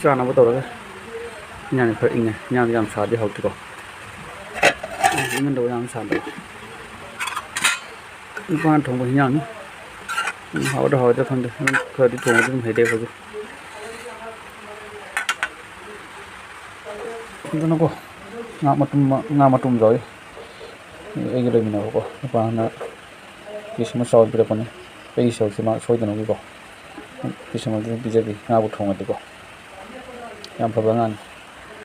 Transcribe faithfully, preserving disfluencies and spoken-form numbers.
ꯆꯥꯅꯕ ꯇꯧꯔꯒ ꯏꯟꯖꯥꯡꯁꯦ ꯈꯔ ꯏꯪꯉꯦ꯫ ꯏꯟꯖꯥꯡꯁꯦ ꯌꯥꯝ ꯁꯥꯗꯤ ꯍꯥꯎꯇꯦꯀꯣ꯫ ꯏꯪꯍꯟꯗꯕ, ꯌꯥꯝ ꯁꯥꯗꯕ꯫ ꯅꯨꯄꯥꯅ ꯊꯣꯡꯕ ꯏꯟꯖꯥꯡꯅꯤ꯫ ꯎꯝ, ꯍꯥꯎꯗ ꯍꯥꯎꯗ ꯈꯪꯗꯦ꯫ ꯑꯗꯨꯝ ꯈꯔꯗꯤ ꯊꯣꯡꯕꯗꯤ ꯑꯗꯨꯝ ꯍꯩꯔꯦ ꯑꯩꯈꯣꯏꯁꯨ꯫ ꯑꯗꯨꯅꯀꯣ, ꯉꯥ ꯃꯇꯨꯝ, ꯉꯥ ꯃꯇꯨꯝ ꯌꯥꯎꯏ꯫ ꯑꯩꯒ ꯂꯩꯃꯤꯟꯅꯕꯀꯣ, ꯅꯨꯄꯥꯅ piece ꯑꯃ ꯆꯥꯎꯅ ꯄꯤꯔꯛꯄꯅꯦ꯫ ꯑꯩꯒꯤ ꯁꯔꯨꯛꯁꯦ ꯃꯥ ꯁꯣꯏꯗꯅꯕꯒꯤꯀꯣ, piece ꯑꯃꯗꯤ ꯑꯗꯨꯝ ꯄꯤꯖꯒꯦ, ꯉꯥꯕꯨ ꯊꯣꯡꯉꯗꯤꯀꯣ꯫ ꯌꯥꯝ ꯐꯕ ꯑꯉꯥꯡꯅꯤ꯫